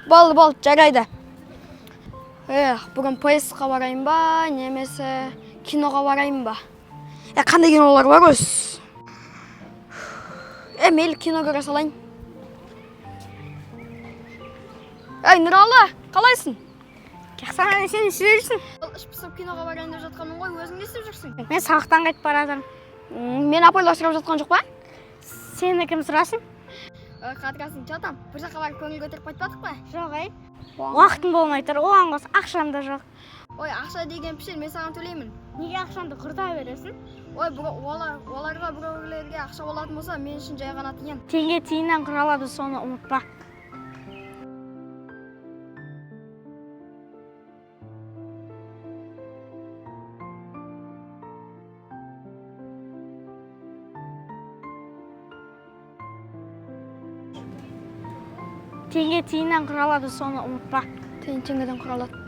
Болды, болды, жарайды. Эх, бүгін поездға барайын ба, немесе киноға барайын ба? Е, қандай кинолар бар өзі? Е, мейлі, кино көре салайын. Ей, Нұралы, қалайсың? Жақсы, ана, сен не істеп жүрсің? Ол іш пысып киноға барайын деп жатқанмын ғой, өзің не істеп жүрсің? Мен сабақтан қайтып бара жатырмын. Мен апайлар сұрап жатқан жоқ па? Сені кім сұрасын? Қатырасың, жатам. Бір жаққа барып көңіл көтеріп қайтпадық па? Жоқ, ей. Уақытым болмай тұр, оған қоса ақшам да жоқ. Ой, ақша деген пішен, мен саған төлеймін. Неге ақшаңды құрта бересің? Ой, оларға, біреулерге ақша болатын болса, мен үшін жай ғана тиын. Теңге тиыннан құралады, соны ұмытпа. Теңге тиыннан құралады, соны ұмытпа. Тиын теңгеден құралады.